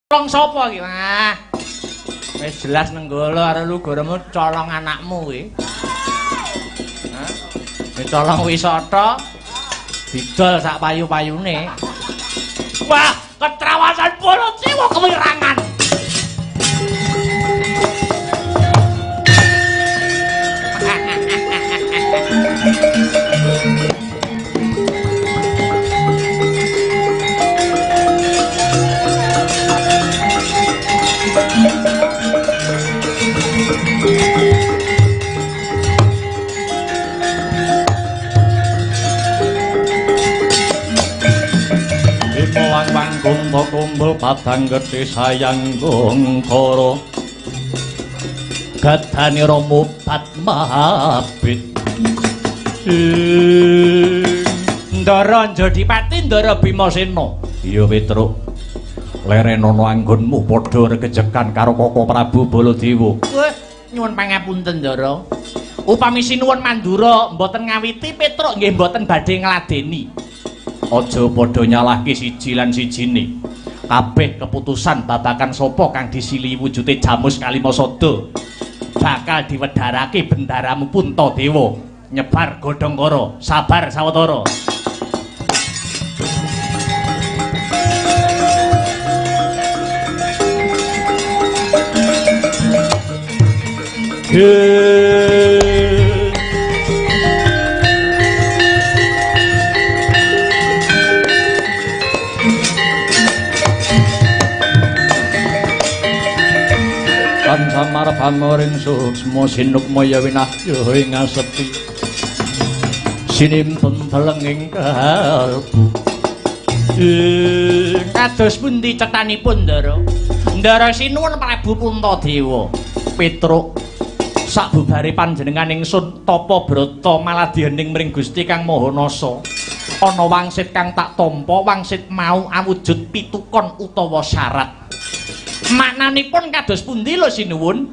Colong sapa iki, Mas? Wis jelas nenggala karo lugaramu colong anakmu kuwi. Hah? Wis colong wisata didol sak payu-payune. Wah, ketrawasan Baladewa kewirangan. Kumpul padang gedhe sayang gongkara gadane Rama Padmabit. Ndara Njodipati Ndara Bimasena. Iya Petruk, lerenono anggonmu padha regejekan karo Koko Prabu Baladewa. Wah, nyuwun pangapunten Ndara. Upami sinuwun Mandura mboten ngawiti Petruk nggih mboten badhe ngladeni. Aja padha nyalahke siji lan sijine. Kabeh keputusan babagan sapa kang disili wujude Jamus Kalimasada bakal diwedharake bendaramu Puntadewa nyebar godhong kara. Sabar sawetara. Samar pamoring suksma sinukmaya winahya ing asepi sinimpen telenging kalbu. Kados pundi cetanipun Ndara? Ndara sinuwun Prabu Puntadewa. Petruk, sakbubare panjenengan ingsun tapa brata maladya ning mring Gusti Kang Maha Nasa. Ana wangsit kang tak tampa, wangsit mau awujud pitukon utawa syarat. Maknanipun kados pundi lho sinuwun?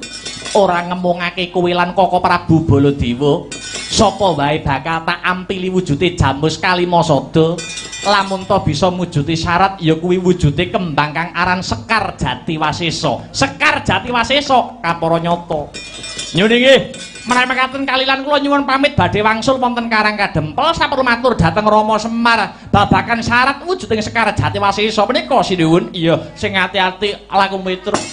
Ora ngemungake kowe lan Koko Prabu Baladewa. Sapa wae bakal tak ampili wujude Jamus Kalimasada. Lamun ta bisa mujuti syarat ya kuwi wujude kembang kang aran Sekar Jati Wasesa. Sekar Jati Wasesa kapara nyata. Nyuwun inggih. Menawi mekaten kalilan kula nyuwun pamit badhe wangsul wonten Karang Kadempel saperlu matur dhateng Rama Semar babagan syarat wujuding Sekar Jati Wasesa menika sinuwun. Iya, sing ati-ati laku Petruk.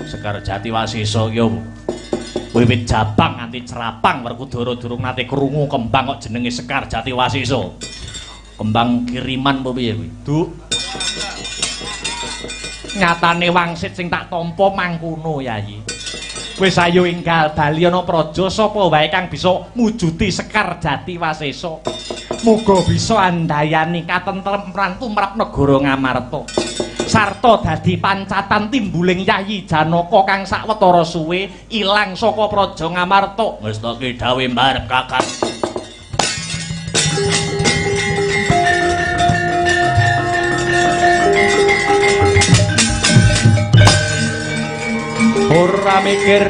Sekar Jati Wasesa ki opo? Wiwit jabang nganti cerapang Werkudara durung nate krungu kembang kok jenenge Sekar Jati Wasesa. Kembang kiriman apa piye kuwi? Duk. Nyatane wangsit sing tak tampa mangkono, Yayi. Wis ayo enggal bali ana praja sapa wae kang bisa mujuti Sekar Jati Wasesa. Muga bisa andayani katentreman tumrap negara Ngamarta. Sarta dadi pancatan timbuling Yayi Janaka kang sawetara suwe ilang saka praja Ngamarta. Wis tak dawuh mbarep Kakang. Ora mikir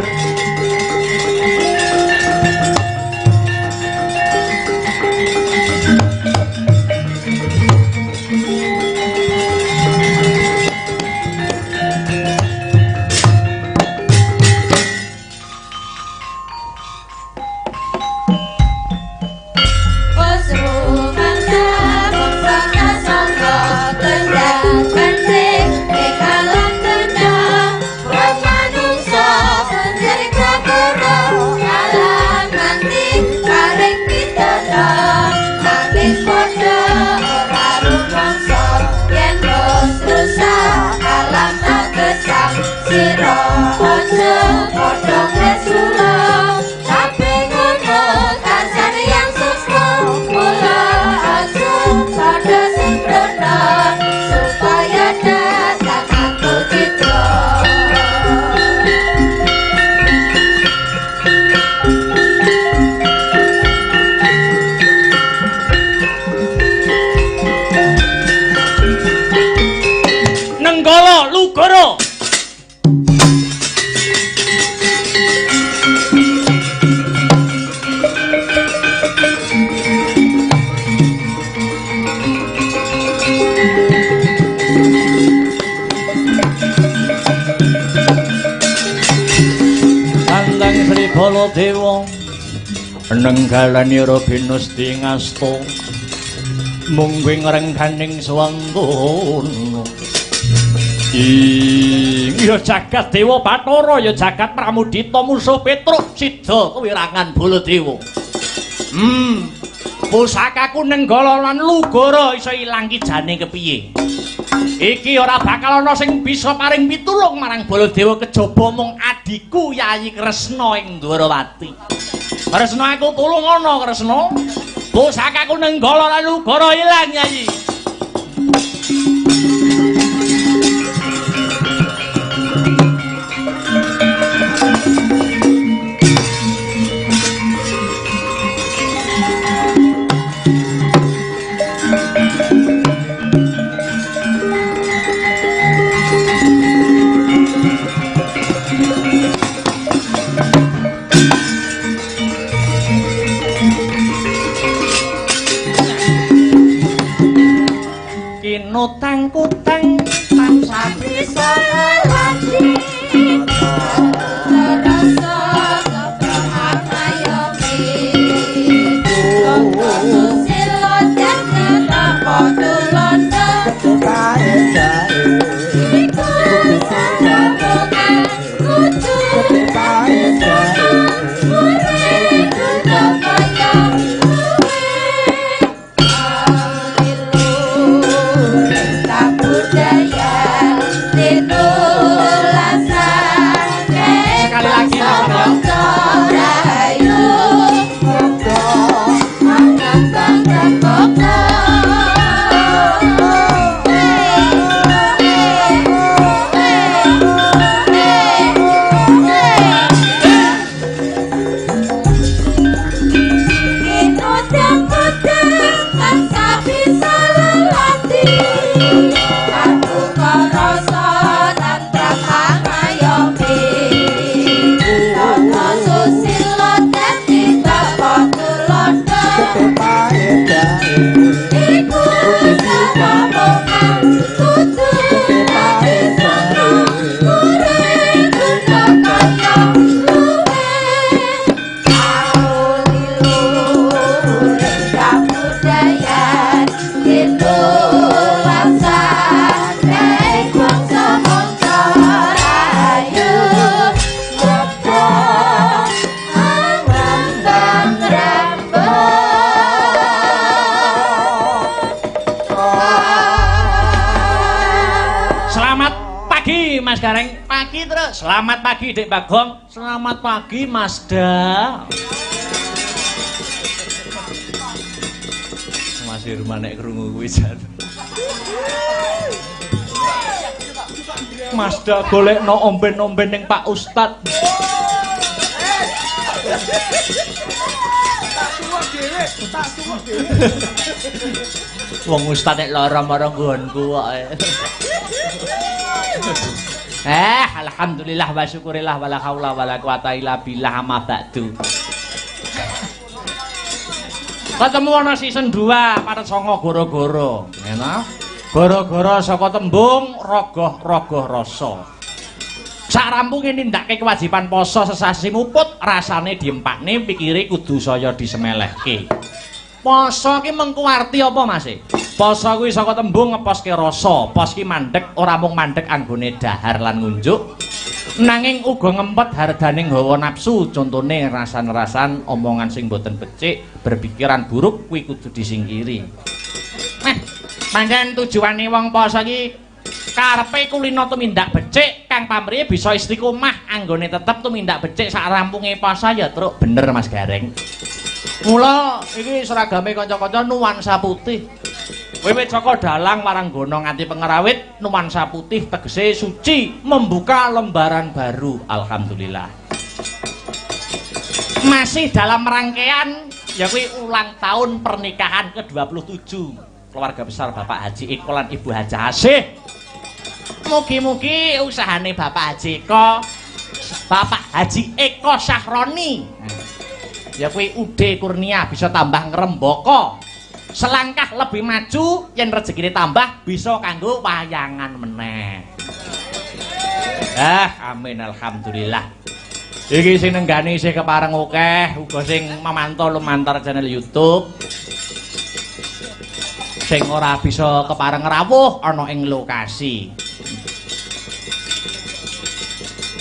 Sira aja padha ngesula kabeh ngono tansah yang sukma mula aja padha sembrono supaya datang aku citra. Nenggala Lugara. Tandang Sri Baladewa nenggalanira binusti ngasta mungguing rengganing swantana. Ing ya jagat Dewa Bathara ya jagat Pramudita musuh Petruk sida kewirangan Baladewa. Pusakaku Nenggala lan Lugara iso ilang ki jane kepiye? Iki ora bakal ana sing bisa paring pitulung marang Baladewa kejaba mung adhiku Yayi Kresna ing Dwarawati. Kresna aku tulung ana Kresna. Pusakaku Nenggala lan Lugara ilang Yayi. Kinutang kutang tansah bisa lelaki terasa kepramayami Koko susilo tanpa tulondo iku sambungan kudu urip guna kaya luwe Sekali lagi Mas Gareng. Pagi terus. Selamat pagi Dek Bagong. Selamat pagi Mas Da. Mas Irman nek krungu kuwi jan. Mas Da golekno omben-omben ning Pak Ustad. Tak suwuk dhewe. Wong Ustad nek lara marang nggonku kok. Alhamdulillah wa syukurillah wala haula wala quwata illa billah amma ba'du. Ketemu ana season 2 Paret Sanga Goro-goro. Enak. Goro-goro saka tembung rogoh-rogoh rasa. Sak rampunge nindakake kewajiban poso sesasi muput, rasane diempakne pikire kudu saya disemelehke. Poso ki mengko arti apa Mas? Poso kuwi saka tembung ngeposke rasa. Pos ki mandheg ora mung mandheg anggone dahar lan ngunjuk, nanging uga ngempet hardaning hawa nafsu. Contone rasan-rasan omongan sing boten becik, berpikiran buruk kuwi kudu disingkiri. Pancen tujuane wong poso ki Karepe kulino tumindak becik kang pamrihe bisa istiqomah anggone tetep tumindak becik sak rampunge poso ya, Truk. Bener Mas Gareng. Mula iki seragame kanca-kanca nuansa putih. Wiwit saka dalang waranggana nganti pengerawit nuansa putih tegese suci, membuka lembaran baru. Alhamdulillah. Masih dalam rangkaian ya kuwi ulang tahun pernikahan ke-27 keluarga besar Bapak Haji Eko lan Ibu Hajah Asih. Mugi-mugi usahane Bapak Haji Eko, Bapak Haji Eko Sahroni, ya kuwi Ude Kurnia bisa tambah ngrembaka. Selangkah lebih maju yen rezekine tambah bisa kanggo wayangan meneh. Ah, amin alhamdulillah. Iki sing nenggani isih kepareng akeh, uga sing memantau lumantar channel YouTube. Sing ora bisa kepareng rawuh ana ing lokasi.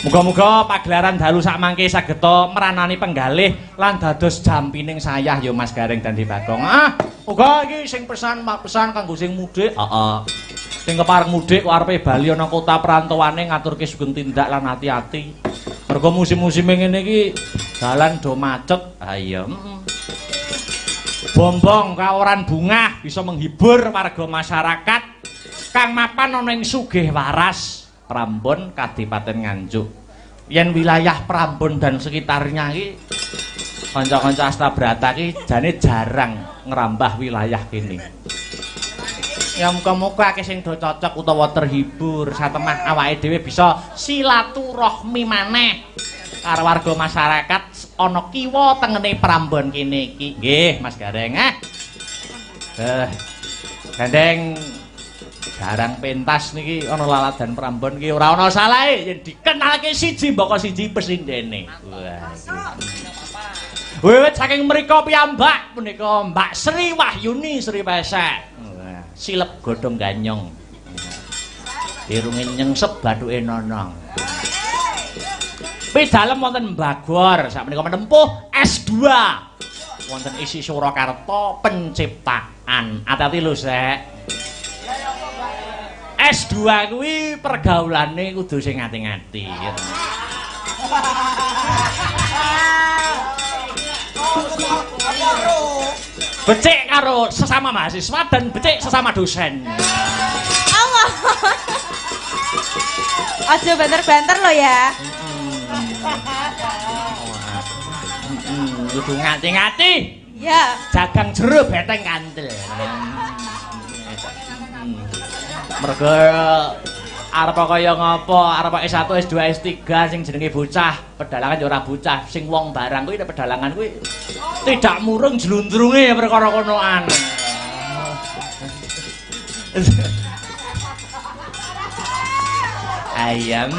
Muga-muga pagelaran dalu sakmangke sageta meranani penggalih lan dados jampining sayah ya Mas Gareng dan Bagong. Ah, uga iki sing pesan pesan kanggo sing mudik. Heeh. Sing kepareng mudik kok arepe bali ana kota perantauane ngaturke sugeng tindak lan ati-ati. Mergo musim-musime ngene iki dalan do macet. Ha iya. Bombong kaworan bungah bisa menghibur warga masyarakat kang mapan ana ing Sugih Waras, Prambon, Kadipaten Nganjuk. Yen wilayah Prambon dan sekitarnya iki kanca-kanca Astabrata iki jane jarang ngrambah wilayah kene. Ya muga-muga akeh sing do cocok utawa terhibur satemah awake dhewe bisa silaturahmi maneh karo warga masyarakat ana kiwa tengene Prambon kene iki. Nggih, Mas Gareng. Ah. Gandeng garang pentas niki ana laladan Prambon iki ora ana salahe yen dikenalke siji mbaka siji pesindene. Wah. Wiwit saking mriko piyambak punika Mbak Sri Wahyuni Sri Pesek. Wah, silep godhong ganyong. Irunge nyengsep bathuke nonong. Pidalem wonten Bagor sakmenika menempuh S2. Wonten isi Surakarta penciptaan. Ati-ati lho, Sek. S2 kuwi pergaulane kudu sing ngati-ngati. Becik karo sesama mahasiswa dan becik sesama dosen. Allah. Aja banter-banter lo ya. Kudu ngati-ngati. Ya. Jagang jero beteng kantel. Mergo arep kaya ngapa, arep S1, S2, S3 sing jenenge bocah, pedalangan ya ora bocah, sing wong barang kuwi nek pedalangan kuwi tidak murung jluntrunge perkara konoan. Ayam.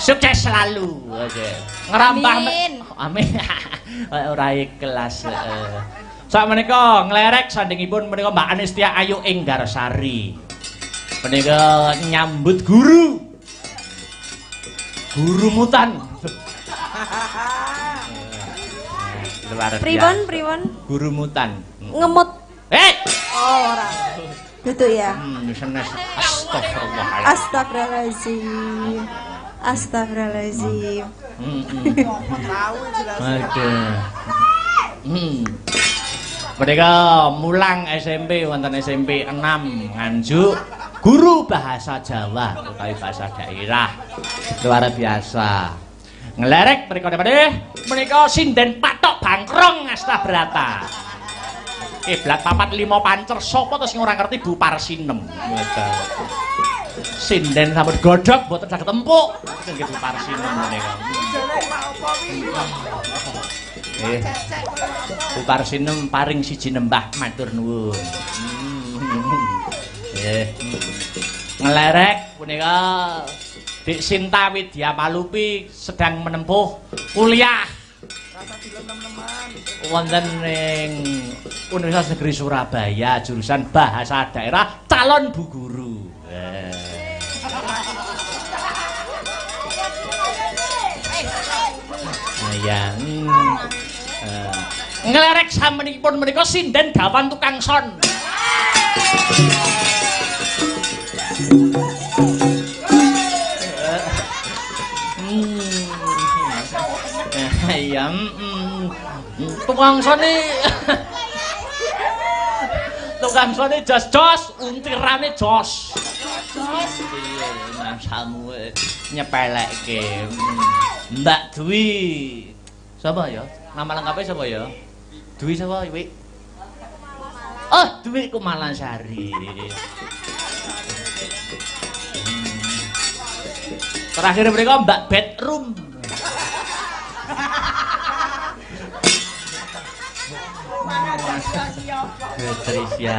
Sukses selalu. Oke. Ngerambah. Amin. Amin. Ora ikhlas. Sakmenika nglerek sandingipun menika Mbak Anistia Ayu Enggarsari. Menika nyambut guru. Guru mutan. Luar biasa. Pripun, pripun? Guru mutan. Ngemut. Eh. Oh, ora. Duduk ya. Senes. Astagfirullahaladzim. Astagfirullahaladzim. Astagfirullahaladzim. Aduh. Mereka mulang SMP wonten SMP 6 Nganjuk, guru bahasa Jawa utawi bahasa daerah. Luar biasa. Nglerek mriku menika sinden patok bangkrong Astabrata. Kiblat 4 5 pancer sapa to sing ora ngerti Bu Parsinem. Sinden sampun godhog mboten saged empuk. Nggih Bu Parsinem menika. Bu Parsinem paring siji nembah matur nuwun. Nggih. Nglerek punika Dik Sinta Widya Palupi sedang menempuh kuliah wonten ing Universitas Negeri Surabaya jurusan Bahasa Daerah calon bu guru. Ya. Nglerek samenipun menika sinden gawan tukang son. Iya, Tukang sone. Tukang sone jos-jos, untirane jos. Jos. Iya, masamu nyepelekke. Mbak Dwi. Sapa ya? Nama lengkapnya sapa ya? Dwi sapa, Wi? Oh, Dwi Kumalasari. Terakhir mereka Mbak Bedroom. Patricia.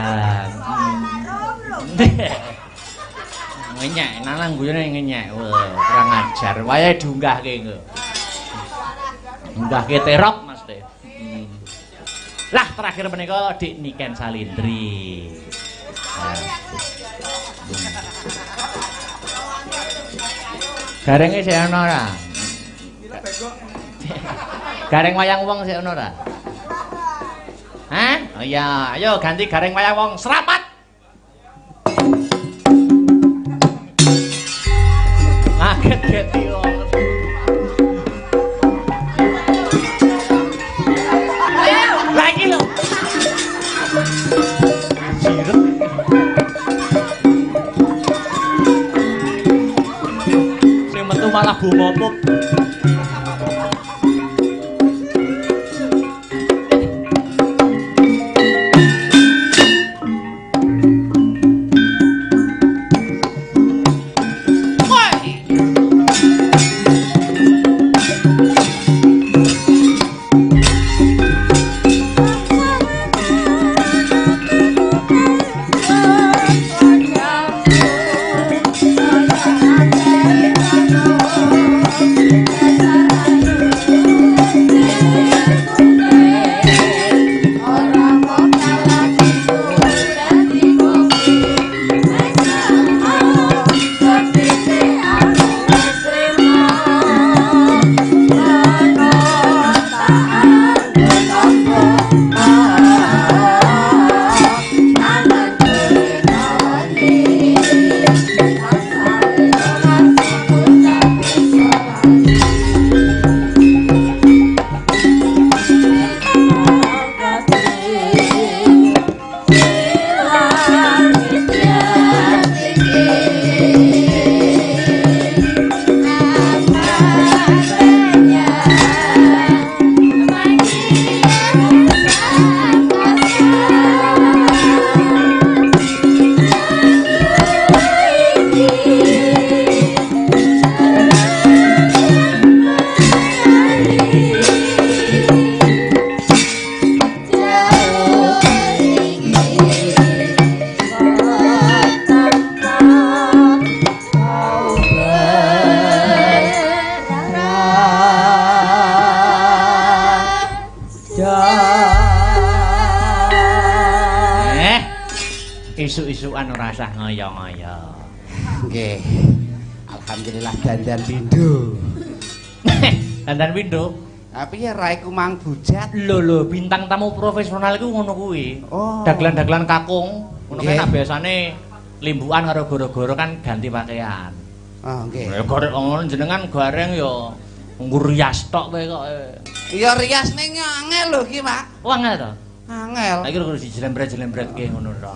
Ngenyek, nanang guyone ngenyek. Wah, kurang ajar. Wayahe diunggahke engko. Unggahke terop Mas Teh. Lah terakhir menika Dik Niken Salindri. Garenge sik ana ora? Gareng wayang wong sik ana ora? Hah? Oh iya, ayo ganti gareng wayang wong serapat. Ngaget-geti wong. Lah iki lho. Jirep. Sing metu malah bumopop. Isuk-isukan ora usah ngoyo-ngoyo. Nggih. Alhamdulillah dandan pindho. Dandan pindho? Tapi ya raiku mang bujat. Lho lho, bintang tamu profesional iku ngono kuwi. Oh. Dagelan-dagelan kakung, ngono kae nak biasane limbukan karo goro-goro kan ganti pakaian. Oh, nggih. Ya gorek ngono jenengan gareng ya ngrias tok kowe kok. Ya rias ning angel lho iki, Pak. Oh, angel to? Angel. Lah iki lho dijlembret-jlembretke ngono to.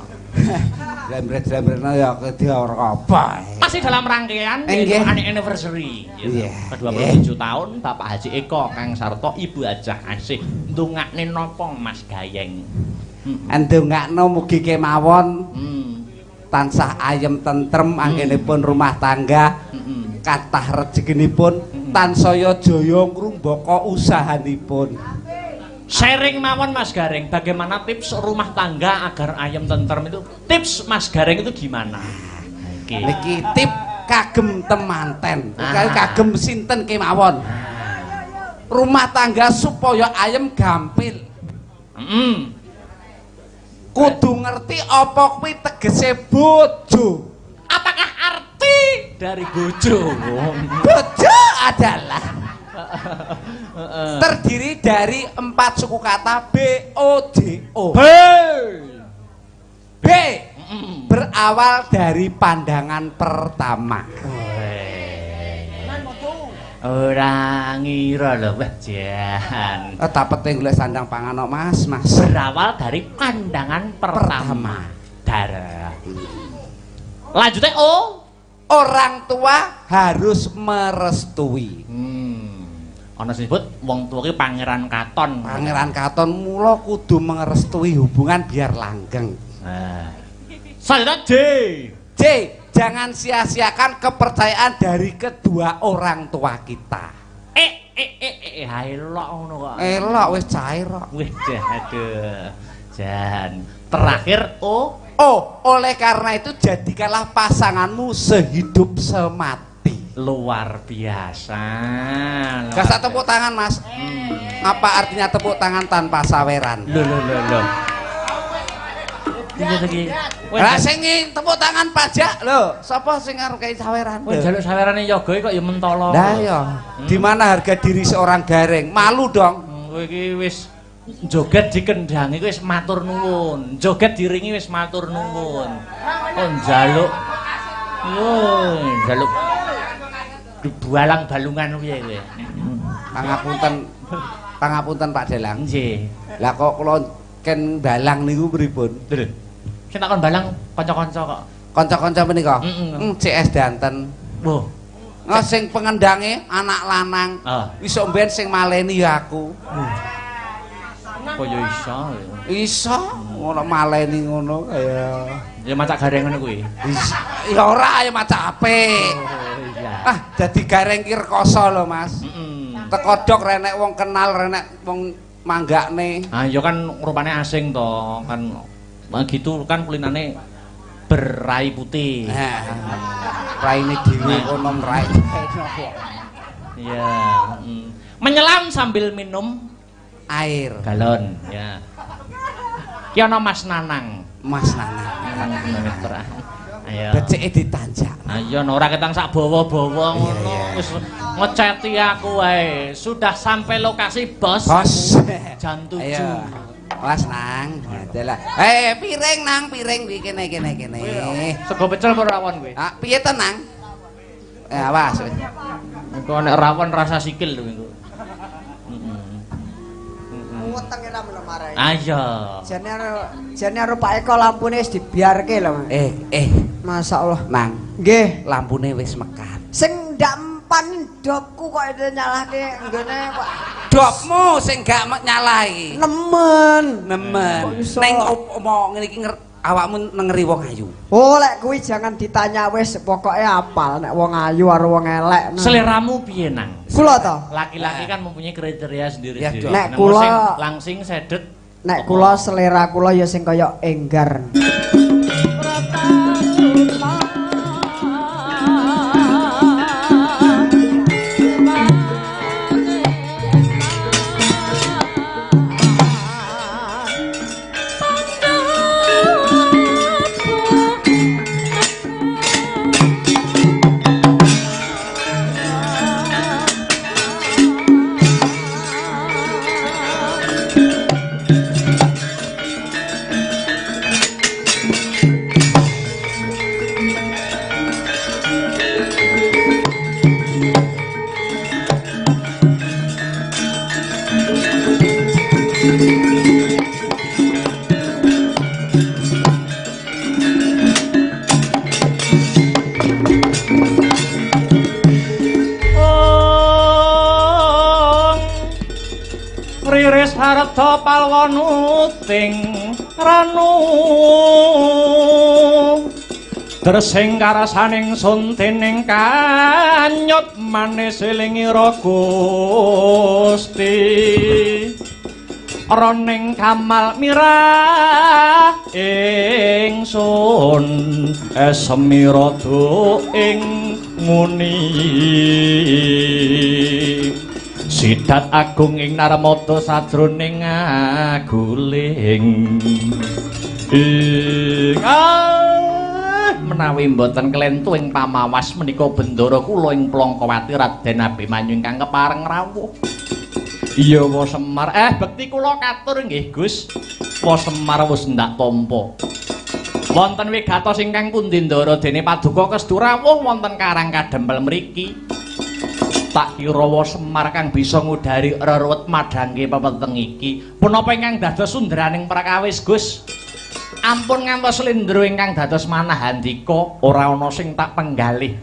Jlembret-jlembretno ya kedhe ora apa. Masih dalam rangkaian yaitu anniversary gitu. Yeah. Ke-27 tahun Bapak Haji Eko Kang Sarto Ibu Hajah Asih ndongakne napa Mas Gayeng? Ndongakno mugi kemawon tansah ayem tentrem anggenipun rumah tangga, kathah rejekinipun, tansaya jaya ngrumbaka usahanipun. Sharing mawon Mas Gareng, bagaimana tips rumah tangga agar ayem tentrem itu? Tips Mas Gareng itu gimana? Niki tip kagem temanten, kagem sinten kemawon. Rumah tangga supaya ayem gampil. Kudu ngerti apa kuwi tegese bojo. Apakah arti dari bojo? Bojo adalah terdiri dari 4 suku kata B O J O. B. B berawal dari pandangan pertama. Ora ngira lho, wah jan. Tapete golek sandang pangan kok, Mas, Mas. Berawal dari pandangan pertama. Darah. Lanjutnya O. Orang tua harus merestui. Ana sing disebut wong tuwa ki Pangeran Katon. Pangeran Katon mula kudu merestui hubungan biar langgeng. Nah. Selanjutnya J. J, jangan sia-siakan kepercayaan dari kedua orang tua kita. Elok ngono kok. Elok wis cair kok. Wih, aduh. Jan. Terakhir O. Oh, oleh karena itu jadikanlah pasanganmu sehidup semati. Luar biasa. Gak usah tepuk tangan, Mas. Apa artinya tepuk tangan tanpa saweran? Lho lho lho lho. Piye to iki? Lah sing tepuk tangan pajak lho, sapa sing arep kei saweran? Kowe njaluk sawerane yoga kok ya mentolo. Lah ya, di mana harga diri seorang gareng? Malu dong. Kowe iki wis joget dikendangi wis matur nuwun, joget diringi wis matur nuwun. Kok njaluk yo njaluk dibalang-balungan piye kowe? Pangapunten, pangapunten Pak Dalang. Nggih. Lah kok kula ken balang niku pripun? Lho. Sing takon balang kanca-kanca kok. Kanca-kanca menika? CS Danten. Wah. Nah, sing pengendange anak lanang. Wis mben sing maleni ya aku. Kaya iso. Iso ngono maleni ngono kaya ya macak gareng ngono kuwi. Ya ora ya macak apik. Oh iya. Ah dadi gareng ki rekoso lho, Mas. Teko dok renek wong kenal, renek wong manggakne. Ah ya kan rupane asing to, kan gitu kan kulinane berai putih. Nah, raine dhewe kono mrai. Iya, Menyelam sambil minum air galon ya. Ki ana Mas Nanang. Mas Nanang. Ayo. Becike ditanjak. Ayo ora ketang sak bawa-bawa ngono wis ngeceti aku wae. Sudah sampai lokasi, Bos. Bos. Jam 7. Ayo. Mas Nang. Dalah. Piring Nang, piring iki kene kene kene. Sego pecel apa rawon kowe? Ah, piye to Nang? Awas. Engko nek rawon rasa sikil lho engko. Wetenge ra meno marai. Ayo. Jane karo Pak Eko lampune wis dibiarke lho, Mas. Masyaallah. Nang. Nggih, lampune wis mekat. Sing ndak mempan dopku kok nyalahke nggone Pak. Dopmu sing gak nyalahi. Nemen. Nemen. Ning opo ngene iki awakmu nengeri wong ayu. Oh, lek kuwi jangan ditanya wis pokoke apal nek wong ayu karo wong elek. Seleramu piye, Nang? Kula to. Laki-laki kan mempunyai kriteria sendiri-sendiri. Nek kula langsing sedet. Nek kula selera kula ya sing kaya enggar. Riris harta palwanuting ranu Dresing karasaning sun dening kanyut manis elingira Gusti Roning kamal mirah ingsun esemira ing nguni Sidat agung ing Narmada sajroning aguling ing menawi mboten klentu ing pamawas menika bendara kula ing Plangkawati Raden Abimanyu ingkang kepareng rawuh. Iya wa Semar, bekti kula katur nggih Gus. Wa Semar wis ndak tampa. Wonten wigatos ingkang pundi ndara dene paduka kestu rawuh wonten Karang Kadempel mriki. Tak kira wa Semar kang bisa ngudari reruwet madhangke pepeteng iki. Punapa ingkang dados sunderaning prakawis, Gus? Ampun ngantos slendro ingkang dados manah handika, ora ana sing tak penggalih.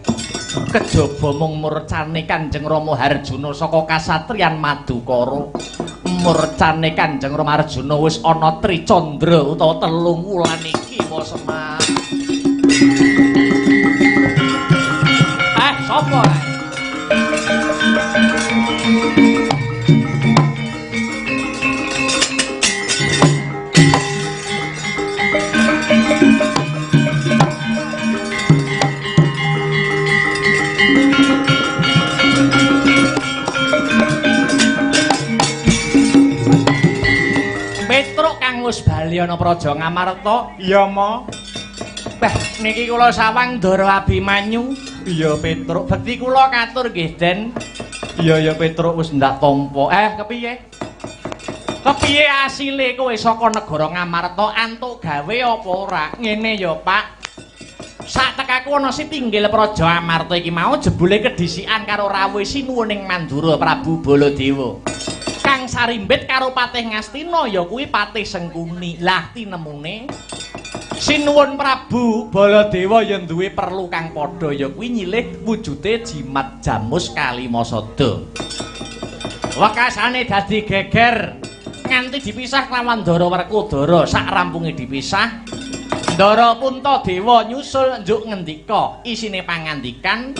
Kejaba mung murcane Kanjeng Rama Harjuna saka kasatriyan Madukara. Murcane Kanjeng Rama Arjuna wis ana tricandra utawa telung wulan iki wa Semar. Sapa? Petruk kang wis bali ana Praja Ngamarta. Iya, Ma. Bah, niki kula sawang Ndara Abimanyu. Iya, Petruk. Bekti kula katur nggih, Den. Iya, ya Petruk wis ndak tampa. Kepiye? Kepiye asile kowe saka negara Ngamarta antuk gawe apa ora? Ngene ya, Pak. Sak tekaku ana sitinggil Praja Amarta iki mau jebule kedhisikan karo rawuhe sinuwun ing Mandura Prabu Baladewa. Kang sarimbit karo Patih Ngastina ya kuwi Patih Sengkuni. Lah tinemune Sinuwun Prabu Baladewa ya duwe perlu kang padha ya kuwi nyilih wujude jimat Jamus Kalimasada. Wekasane dadi geger nganti dipisah kelawan Ndara Werkudara. Sak rampunge dipisah, Ndara Puntadewa nyusul njuk ngendika isine pangandikan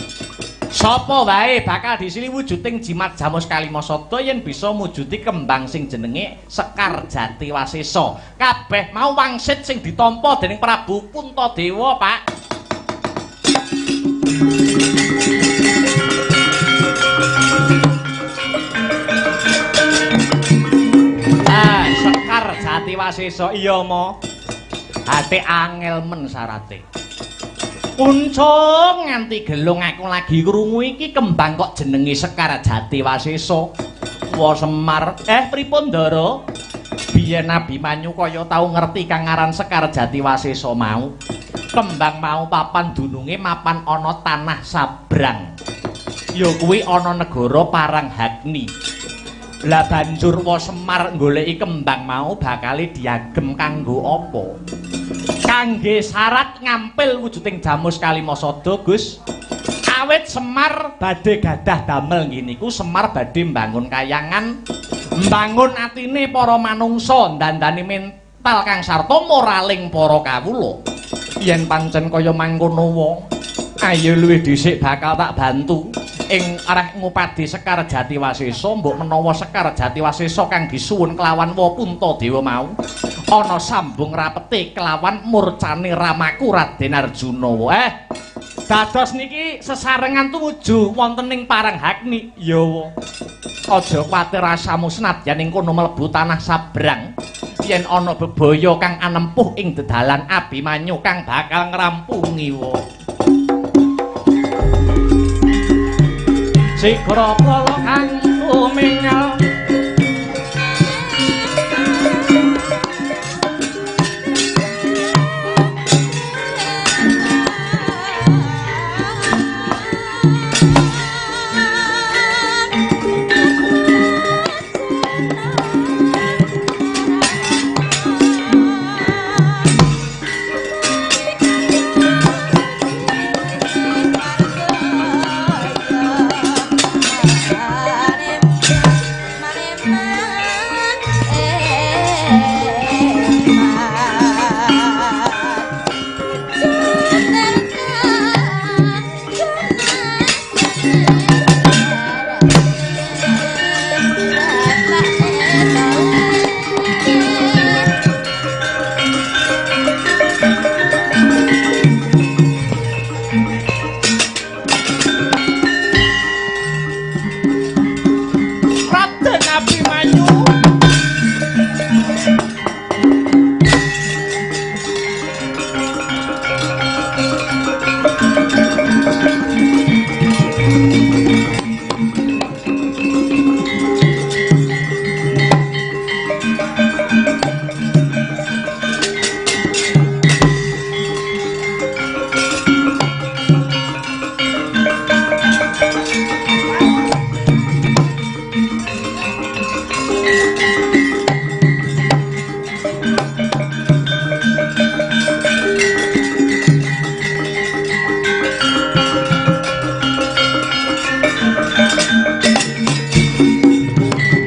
sapa wae bakal disili wujuding jimat Jamus Kalimasada yen bisa mujudi kembang sing jenenge Sekar Jati Wasesa. Kabeh mau wangsit sing ditampa dening Prabu Puntadewa, Pak. Ah, Sekar Jati Wasesa. Iya, Ma. Ate angel men syarate. Kuncung nganti gelung aku lagi krungu iki kembang kok jenenge Sekar Jati Wasesa. Wa Semar, pripun Ndara? Biyen Abimanyu kaya tau ngerti kang aran Sekar Jati Wasesa mau. Kembang mau papan dununge mapan ana tanah sabrang. Ya kuwi ana negara Paranghagni. Lah banjur Wa Semar goleki kembang mau bakale diagem kanggo apa? Kangge syarat ngampil wujuding Jamus Kalimasada, Gus. Awit Semar badhe gadah damel nggih niku Semar badhe mbangun kayangan, mbangun atine para manungsa, ndandani mental kang sarta moraling para kawula. Yen pancen kaya mangkono wong, ayo luwih dhisik bakal tak bantu ing arah ngupadi Sekar Jati Wasesa. Mbok menawa Sekar Jati Wasesa kang disuwun kelawan Wa Puntadewa mau ana sambung rapete kelawan murcane ramaku Raden Arjuna. Dados niki sesarengan tumuju wonten ing Paranghagni. Ya wa. Aja kuwatir rasamu senadyan ing kono mlebu tanah sabrang. Yen ana bebaya kang anempuh ing dedalan Abimanyu kang bakal ngrampungi wa. Sigra kala kang tumingal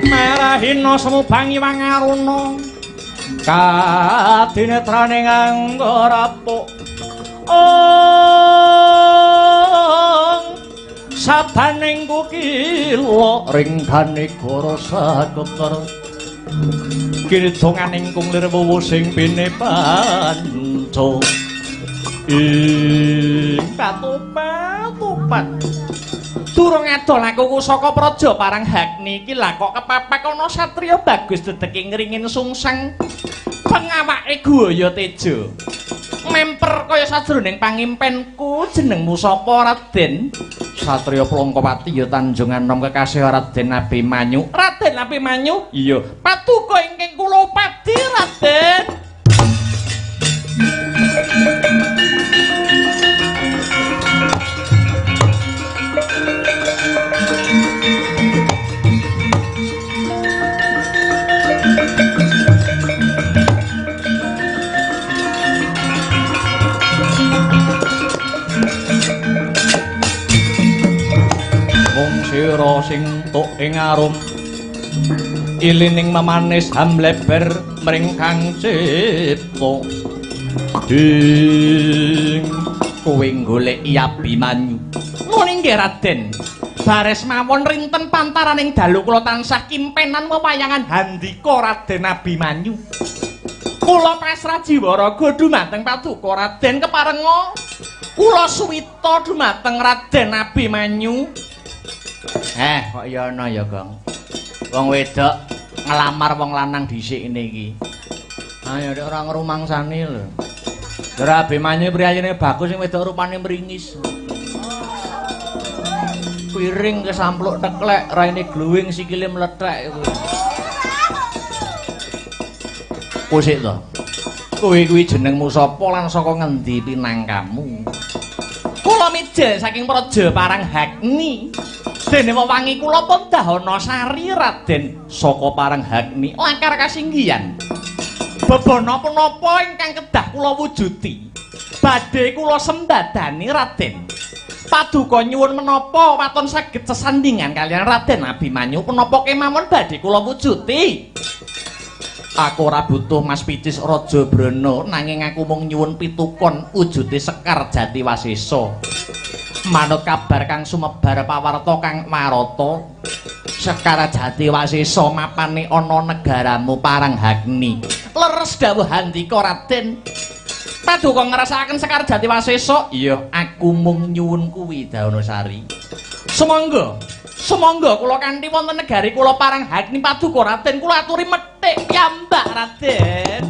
Marahina semubangi wangaruna kadinetrane nganggo rapuk ong sabaning kukila ringgane goro saketer kiridonganing kung lir wuwu sing pine panca ing patupat durung adol aku saka praja parang Hagni iki lah kok kepapak ana satriya bagus dedeke ngringin sungsang pengawake Guaya Teja memper kaya sajroning pangimpenku. Jenengmu sapa Raden? Satriya Plongkowati ya Tanjung Anom kekasih Raden Abimanyu. Raden Abimanyu? Iya. Paduka ingkang kula upadi Raden. Sira sing tuk ing arum ilining memanis hamleber mring kang cipta ing kowe goleki Abimanyu. Ngono inggih Raden. Bares mawon rinten pantaraning dalu kula tansah kimpenan wewayangan handika Raden Abimanyu. Kula pasrah jiwa raga dumateng paduka Raden keparenga kula suwita dumateng Raden Abimanyu. Kok ya ana ya, Gong. Wong wedok ngelamar wong lanang dhisik ngene iki. Ayo nek ora ngrumangsani lho. Ora Abimanyu priyayine bagus sing wedok rupane mringis. Piring kesampluk teklek, raine glowing sikile mlethek kuwi. Kusik to. Kowe kuwi jenengmu sapa lan saka ngendi pinangkamu? Kula mijil saking praja Parang Hagni. Dene wewangi kula pun dahana sari Raden saka Parang Hagni lakar kasinggihan. Bebana punapa ingkang kedah kula wujudi? Badhe kula sembadani Raden. Paduka nyuwun menapa waton saged sesandingan kaliyan Raden Abimanyu punapa kemawon badhe kula wujudi? Aku ora butuh Mas Picis Raja Brana nanging aku mung nyuwun pitukon wujude Sekar Jati Wasesa. Manut kabar kang sumebar pawarta kang warata, Sekar Jati Wasesa mapane ana negaramu Parang Hagni. Leres dawuh handika Raden. Paduka ngrasakaken Sekar Jati Wasesa? Iya, aku mung nyuwun kuwi Daunasari. Sumangga, sumangga kula kanthi wonten negari kula Parang Hagni paduka Raden kula aturi methik piyambak Raden.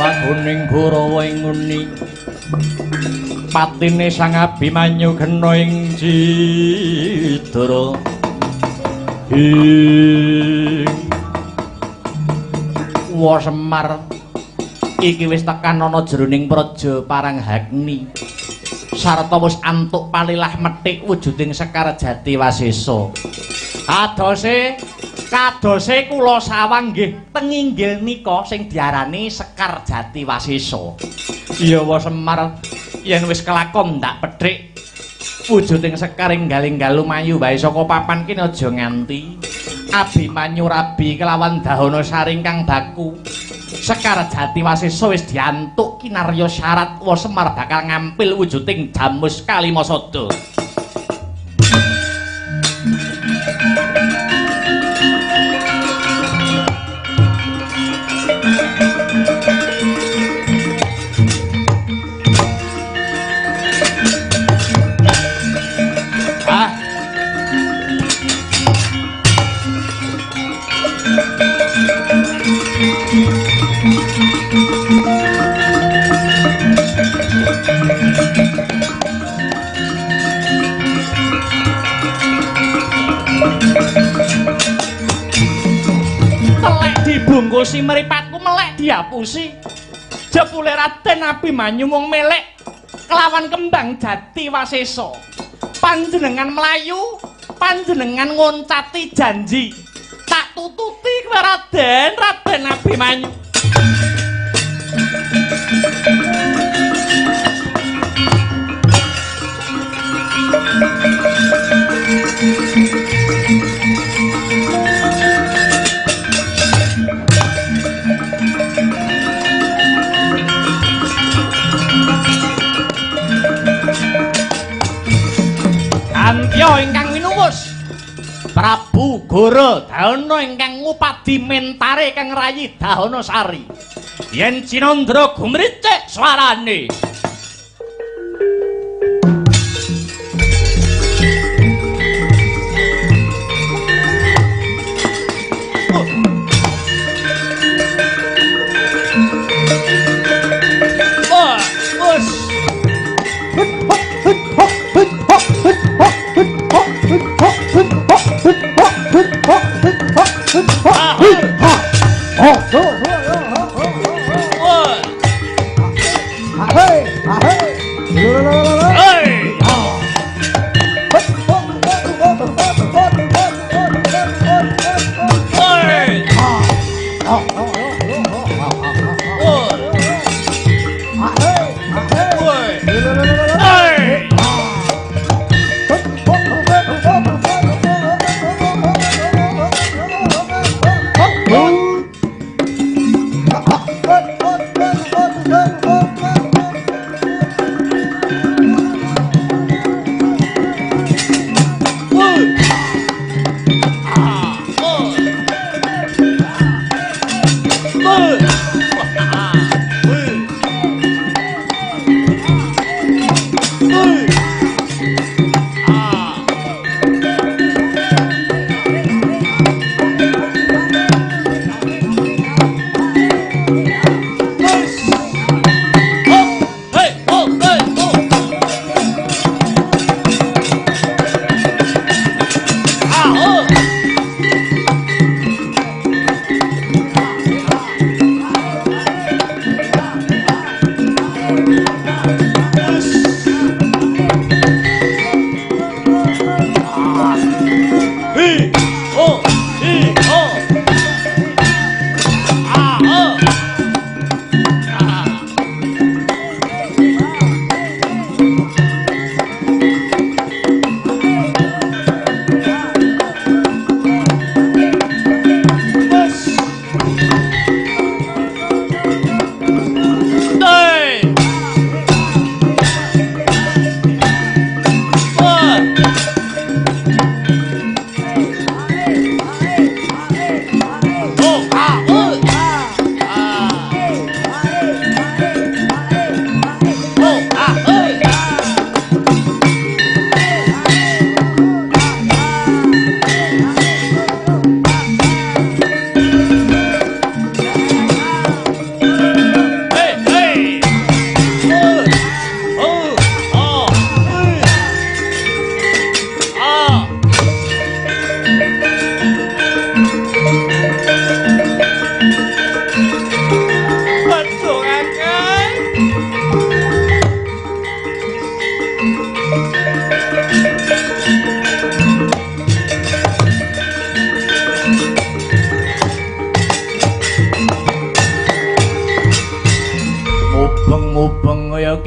Laguning Kurawa ing nguni patine Sang Abimanyu kena ing Cidra. Ing Wa Semar iki wis tekan ana jroning praja Parang Hagni sarta wis antuk palilah methik wujuding Sekar Jati Wasesa. Kadose kula sawang nggih tenginggil nika sing diarani Sekar Jati Wasesa. Iya wa Semar, yen wis kelakon ndak pedhik wujuding sekar enggal-enggal lumayu wae saka papan kene aja nganti Abimanyu rabi kelawan dahana saring kang baku. Sekar Jati Wasesa wis diantuk kinarya syarat wa Semar bakal ngampil wujuding Jamus Kalimasada. Dibungkusi mripatku melek diapusi. Jebule Raden Abimanyu mung melek kelawan kembang jati wasesa. Panjenengan mlayu, panjenengan ngoncati janji. Tak tututi kowe Raden, Raden Abimanyu. Kantya ingkang winuwus Prabu Gora Dahana ingkang ngupadi mentare kang rayi Dahana Sari. Yen cinandra gumricik swarane.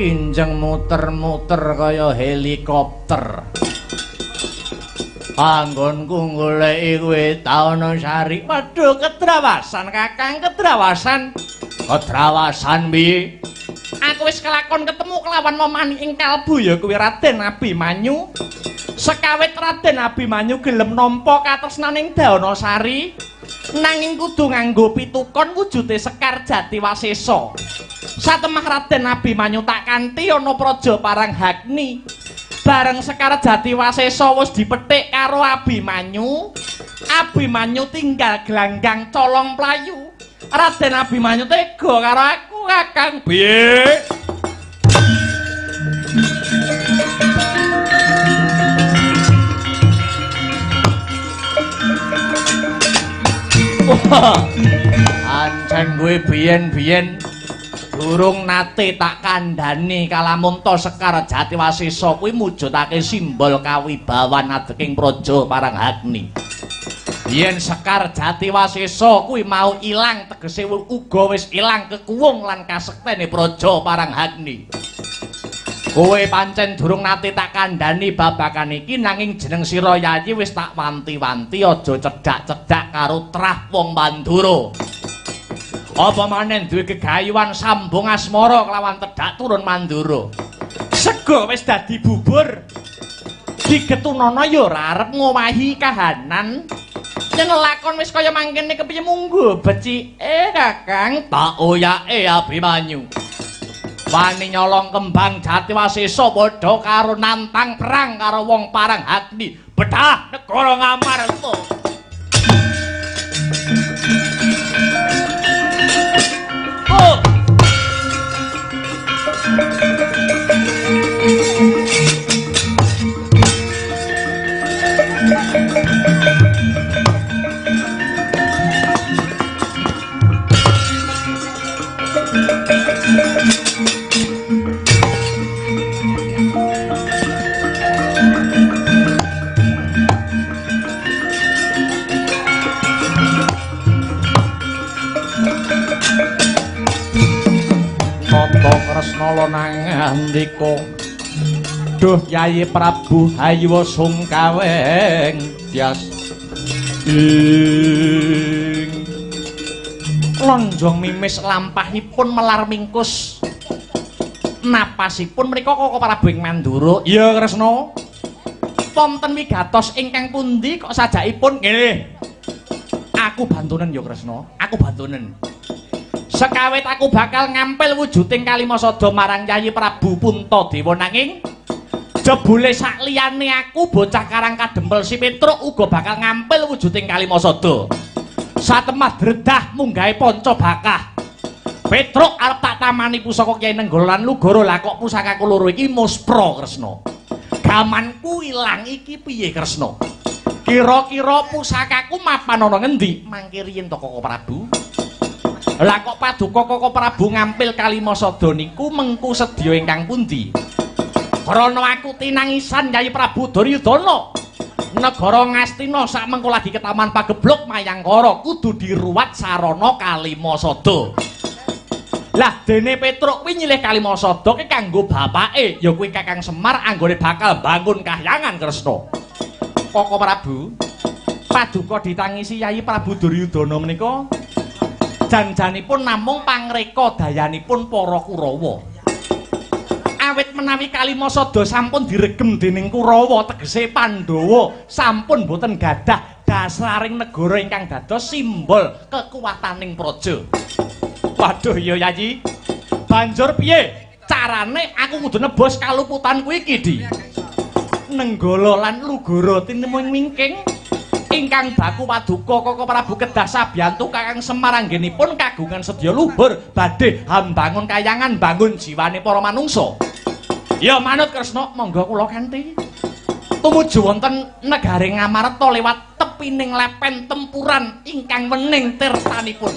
kinjeng muter-muter kaya helikopter. Anggonku goleki kowe Tawana Sari. Waduh, kedrawasan Kakang, kedrawasan. Kedrawasan piye? Aku wis kelakon ketemu kelawan momani ing kalbu ya kuwi Raden Abimanyu. Sekawit Raden Abimanyu gelem nampa katresnaning Dawanasari, nanging kudu nganggo pitukon wujude Sekar Jati Wasesa. Satemah Raden Abimanyu tak kanthi ana praja Paranghagni. Bareng Sekar Jati Wasesa wis dipethik karo Abimanyu, Abimanyu tinggal gelanggang colong playu. Raden Abimanyu tega karo aku, Kakang. Piye? Ancen kowe biyen-biyen durung nate tak kandhani kalamunta Sekar Jati Wasesa kuwi mujudake simbol kawibawan adeking praja Paranghagni. Yen Sekar Jati Wasesa kuwi mau ilang tegese uga wis ilang kekuwung lan kasektene praja Paranghagni. Kowe pancen durung nate tak kandhani babagan iki nanging jeneng sira Yayi wis tak wanti-wanti aja cedhak-cedhak karo trah wong Mandura. Apa maneh duwe gegayuhan sambung asmara kelawan tedhak turun Mandura. Sego wis dadi bubur. Digetunana ya ora arep ngowahi kahanan. Yen lakon wis kaya mangkene kepiye munggo becike Kakang? Tak oyake Abimanyu. Wani nyolong kembang Jati Wasesa padha karo nantang perang karo wong Paranghagni. Bedah negara Ngamarta. Oh. Nata Kresna nangandika, duh Yayi Prabu hayu sungkaweng tyas ing lonjong mimis lampahipun melar mingkus napasipun mriku Koko Prabu ing Mandura. Iya Kresna, wonten wigatos ingkang pundi kok sajakipun? Nggih, aku bantunen ya Kresna, aku bantunen. Sekawit aku bakal ngampil wujuding Kalimasada marang Yayi Prabu Puntadewa nanging jebule sakliyane aku bocah Karang Kadempel si Petruk uga bakal ngampil wujuding Kalimasada. Satemah dredah munggahe panca bakah. Petruk arep tak tamani pusaka Kyai Nenggala lan Lugara, lah kok pusakaku loro iki muspra Kresna. Gamanku ilang iki piye Kresna? Kira-kira pusakaku mapan ana ngendi? Mangke riyin to Koko Prabu. Lah kok paduka Koko Prabu ngampil Kalimasada niku mengku sedya ingkang pundi? Krana aku tinangisan Yayi Prabu Duryudana. Negara Ngastina sak mengko lagi ketaman pagebluk Mayangkara kudu diruwat sarana Kalimasada. Lah dene Petruk kuwi nyilih Kalimasada ki kanggo bapake ya kuwi Kakang Semar anggone bakal bangun kahyangan Kresna. Koko Prabu, paduka ditangisi Yayi Prabu Duryudana menika janjanipun namung pangreka dayanipun para Kurawa. Awit menawi Kalimasada sampun diregem dening Kurawa tegese Pandhawa sampun boten gadah dasaring negara ingkang dados simbol kekuwataning praja. Waduh iya Yayi. Banjur piye carane aku kudu nebus kaluputanku iki, Di? Nenggala lan Lugara tinemu ing wingking ingkang baku paduka Koko Prabu kedah sabiyantu Kakang Semar anggenipun kagungan sedya luhur badhe hambangun kayangan bangun jiwane para manungsa. Ya manut Kresna, monggo kula kanthi. Tumuju wonten negari Ngamarta lewat tepining lepen tempuran ingkang wening tirtanipun.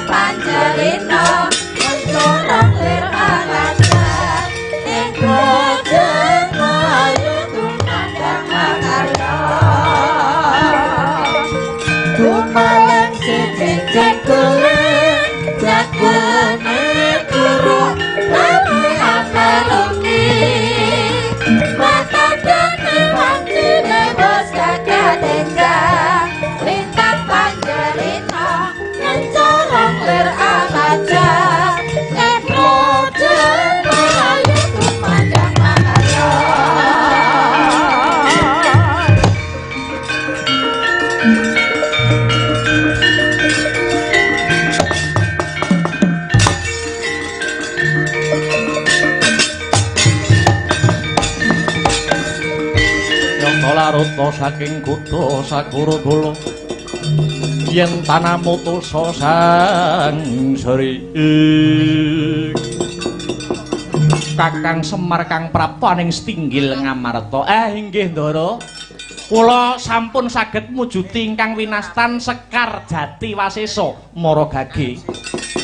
Panjalino. Narota saking kutha Sakurabala yen tanamutusa Sang Sri. Kakang Semar kang prapta ning setinggil Ngamarta. Inggih Ndara. Kula sampun saged mujuti ingkang winastan Sekar Jati Wasesa Mara Gage.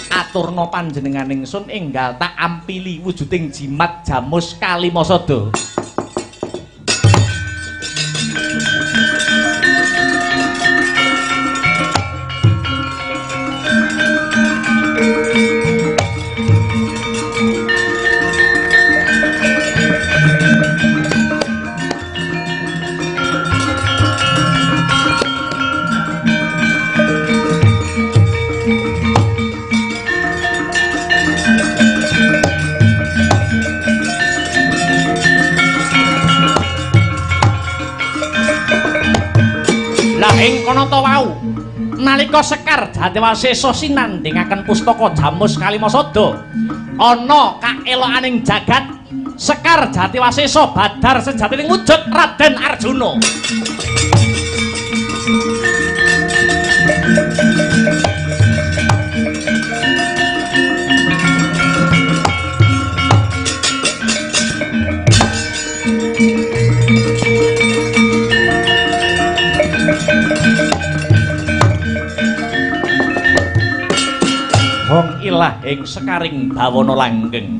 Aturna panjenengan ingsun enggal tak ampili wujuding jimat Jamus Kalimasada. Ing kono ta wau nalika Sekar Jatiwasesa sinandhingaken pustaka Jamus Kalimasada ana kaelokaning jagat Sekar Jatiwasesa badar sejatining wujud Raden Arjuna. Hong ilah ing sekaring bawana langgeng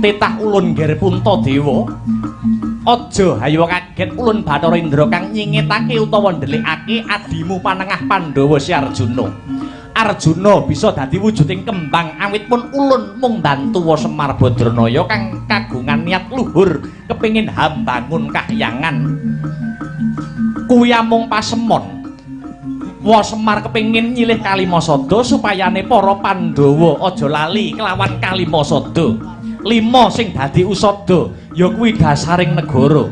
titah ulun nggir Puntadewa aja hayo kaget ulun Bathara Indra kang nyingetake utawa ndelikake adimu panengah Pandhawa si Arjuna. Arjuna bisa dadi wujuding kembang awit pun ulun mung bantuwa Semar Badranaya kang kagungan niat luhur kepengin hambangun kahyangan. Kuwi amung pasemon. Wa Semar kepengin nyilih Kalimasada supayane para Pandhawa aja lali kelawan Kalimasada. Lima sing dadi usada ya kuwi dasaring negara.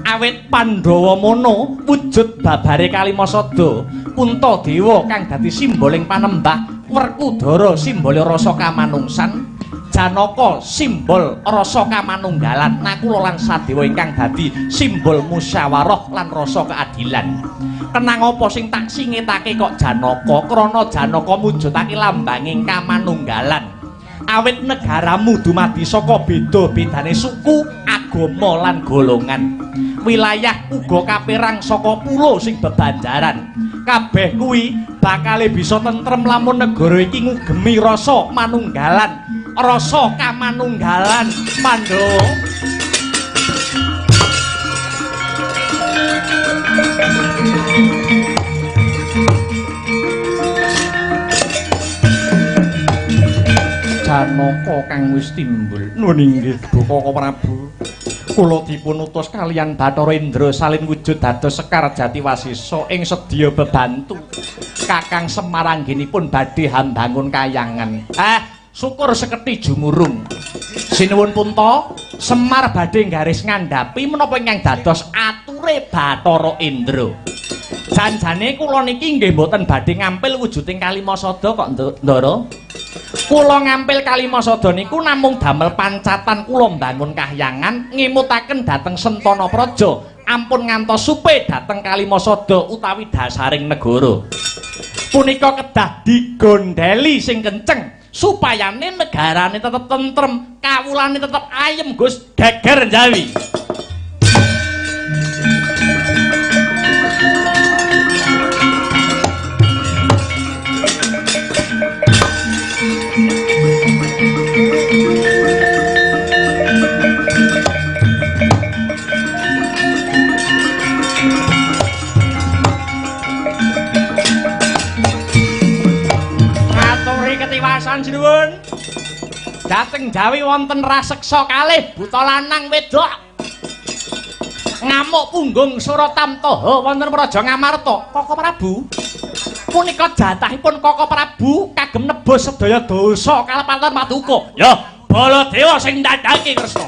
Awit Pandhawa mono wujud babare Kalimasada, Puntadewa kang dadi simboling panembah, Werkudara simbole rasa kamanungsan, Janaka simbol rasa kamanunggalan, Nakula lan Sadewa ingkang dadi simbol musyawarah lan rasa keadilan. Kenang apa sing tak singetake kok Janaka? Krana Janaka mujudake lambanging kamanunggalan. Awit negaramu dumadi saka beda-bedane suku, agama lan golongan. Wilayah uga kaperang saka pulo sing bebanjaran. Kabeh kuwi bakale bisa tentrem lamun negara iki ngugemi rasa manunggalan, rasa kamanunggalan Pandhawa. Janaka kang wis timbul. Nuwun inggih Bapak Prabu. Kula dipun utus kaliyan Bathara Indra salin wujud dados Sekar Jatiwasesa ing sedya bebantu. Kakang Semar anggenipun badhe hambangun kayangan. Syukur seketi jumurung. Sinuwun Punta, Semar badhe nggaris ngandhapi menapa ingkang dados ature Bathara Indra. Janjane kula niki nggih mboten badhe ngampil wujuding Kalimasada kok, Ndara. Kula ngampil Kalimasada niku namung damel pancatan kula mbangun kahyangan ngemutaken dhateng Sentana Praja ampun ngantos supe dhateng Kalimasada utawi dasaring negara. Punika kedah digondheli sing kenceng supayane negarane tetep tentrem, kawulane tetep ayem Gus, geger Jawi. Ketiwasan sinuwun. Dhateng Jawi wonten raseksa kalih buta lanang wedok. Ngamuk punggung Suratamtaha wonten Praja Ngamarta. Koko Prabu. Punika jatahipun Koko Prabu kagem nebus sedaya dosa kalepatan paduka. Ya, Baladewa sing ndandhake Kresna.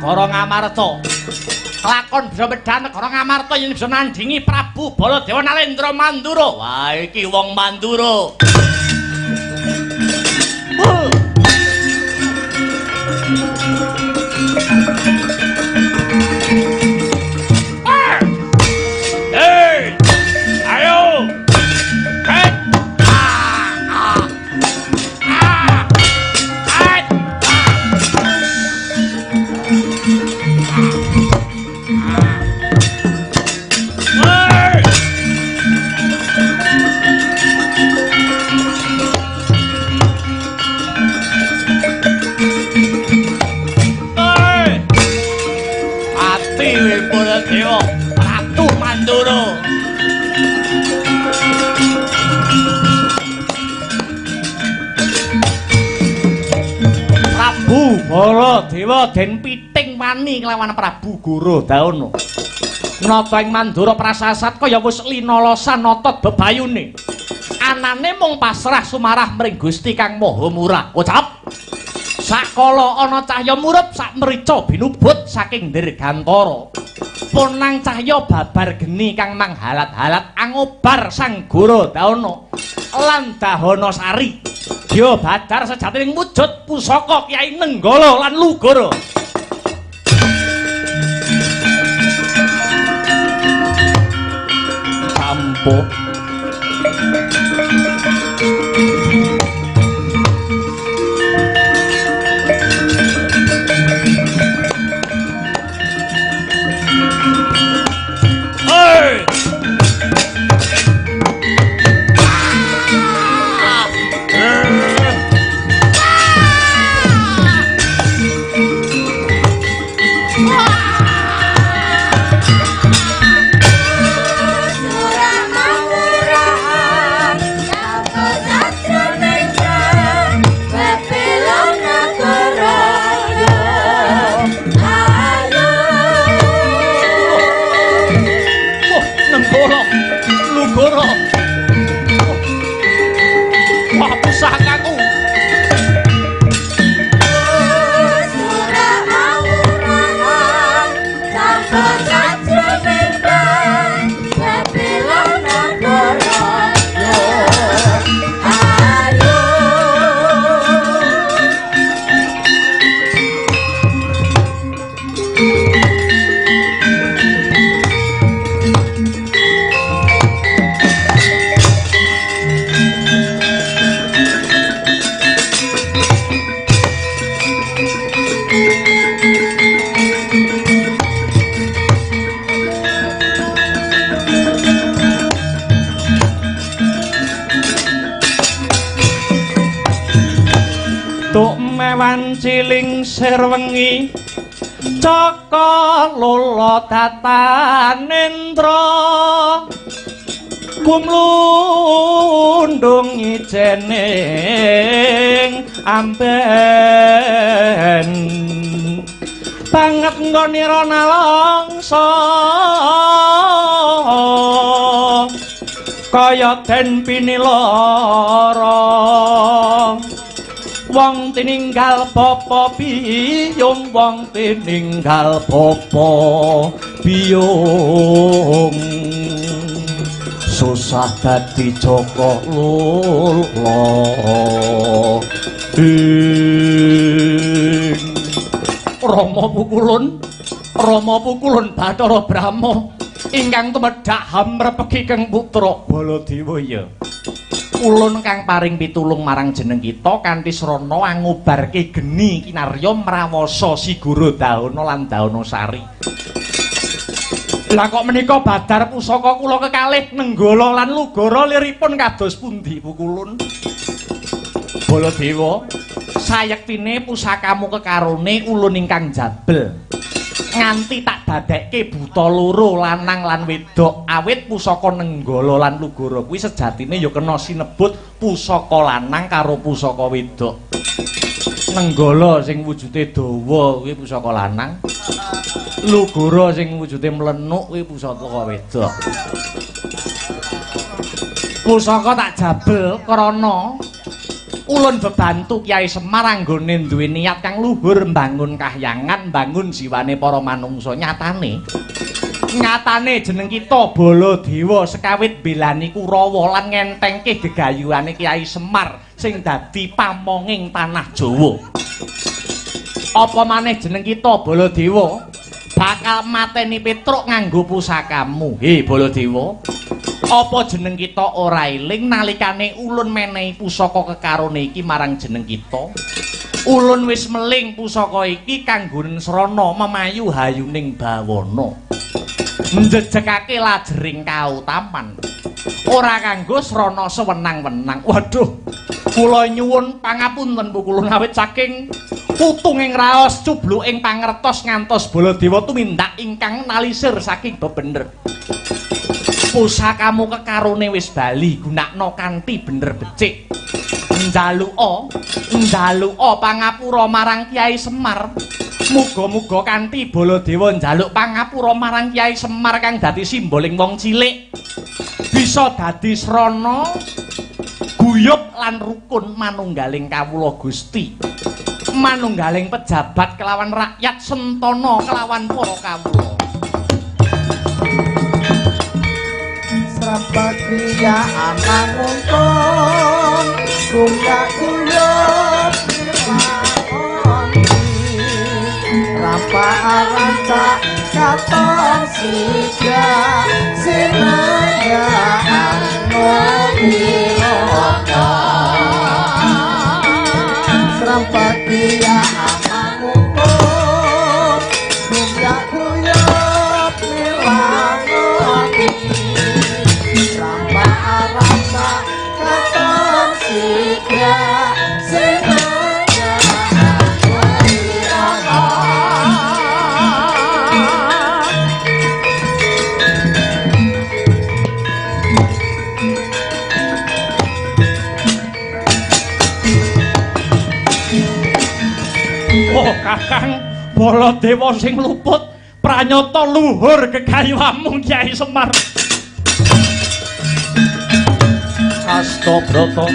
negara Ngamarta. Lakon bisa medhah negara Ngamarta yen bisa nandingi Prabu Baladewa Nalendra Mandura. Wah, iki wong Mandura. Hei! Ayo! Hei! Ah! Ah! Ah! Ah! Hei! Hei! Ati Baladewa, Ratu Mandura. Prabu Baladewa den piting wani kelawan Prabu Guru Dauna. Nata ing Mandura prasasat kaya wis linolosan otot bebayune. Anane mung pasrah sumarah mring Gusti Kang Maha Murah. Ucap. Sakala ana cahya murup sak mrica binubut saking dirgantara. Ponang cahya babar geni kang manghalat-halat angobar Sang Guru Dauna lan Dahana Sari. Dya badar sejatining wujud pusaka Kyai Nenggala lan Lugara. Sampo. Hey! Wah, Nenggala, Lugara. Wah, pusakaku. Tuk mewan ciling sirwengi caka lolo datanendra kumlundung ijening amben banget nggonira nalangsa kaya den pinilara wong tininggal bapa biyung, wong tininggal bapa biyung, susah dadi jaka lula. Ing Rama pukulun, Rama pukulun Bathara Brahma ingkang tumedhak hamrepegi keng putra Baladewa. Ya ulun kang paring pitulung marang jeneng kita kanthi srana angubarke geni kinarya mrawasa Si Guru Dahana lan Dahana Sari. Lah kok menika badar pusaka kula kekalih Nenggala lan Lugara liripun kados pundi pukulun? Baladewa, sayektine pusakamu kekarone ulun ingkang jabel. Nganti tak dadekke buta loro lanang lan wedok, awit pusaka Nenggala lan Lugara kuwi sejatine ya kena sinebut pusaka lanang karo pusaka wedok. Nenggala sing wujude dawa kuwi pusaka lanang, Lugara sing wujude mlenuk kuwi pusaka wedok. Pusaka tak jabel krana Ulun bebantu Kyai Semar anggone duwe niat kang luhur mbangun kahyangan, mbangun jiwane para manungsa. Nyatane nyatane jeneng kita Baladewa sekawit mbelani Kurawa lan ngentengke gegayuhane Kyai Semar sing dadi pamonging tanah Jawa. Apa maneh jeneng kita Baladewa bakal mateni Petruk nganggo pusakamu. He Baladewa, apa jeneng kita ora eling nalikane ulun menehi pusaka kekarone iki marang jeneng kita? Ulun wis meling pusaka iki kanggo srana memayu hayuning bawana, njejegake lajering kautaman, ora kanggo srana sewenang-wenang. Waduh, kula nyuwun pangapunten pukulun awit saking putunging raos cubluking pangertos ngantos Baladewa tumindak ingkang nalisir saking bebener. Pusakamu kekarone wis bali, gunakno kanthi bener becik. Njaluka, njaluka pangapura marang Kyai Semar. Muga-muga kanthi Baladewa njaluk pangapura marang Kyai Semar kang dadi simboling wong cilik bisa dadi srana guyub lan rukun manunggaling kawula Gusti, manunggaling pejabat kelawan rakyat sentana kelawan para kawula. Srabagriya amanungkung gumyak guyub nirwangi rampaan rancak katon siga sinenggaan nopiraka. Srabagriya amanungkung gumyak guyub nirwangi rampaan rancak katon siga sinenggaan nopiraka. Oh Kakang Baladewa sing luput pranyata luhur gegayuhamu Kyai Semar. Astabrata.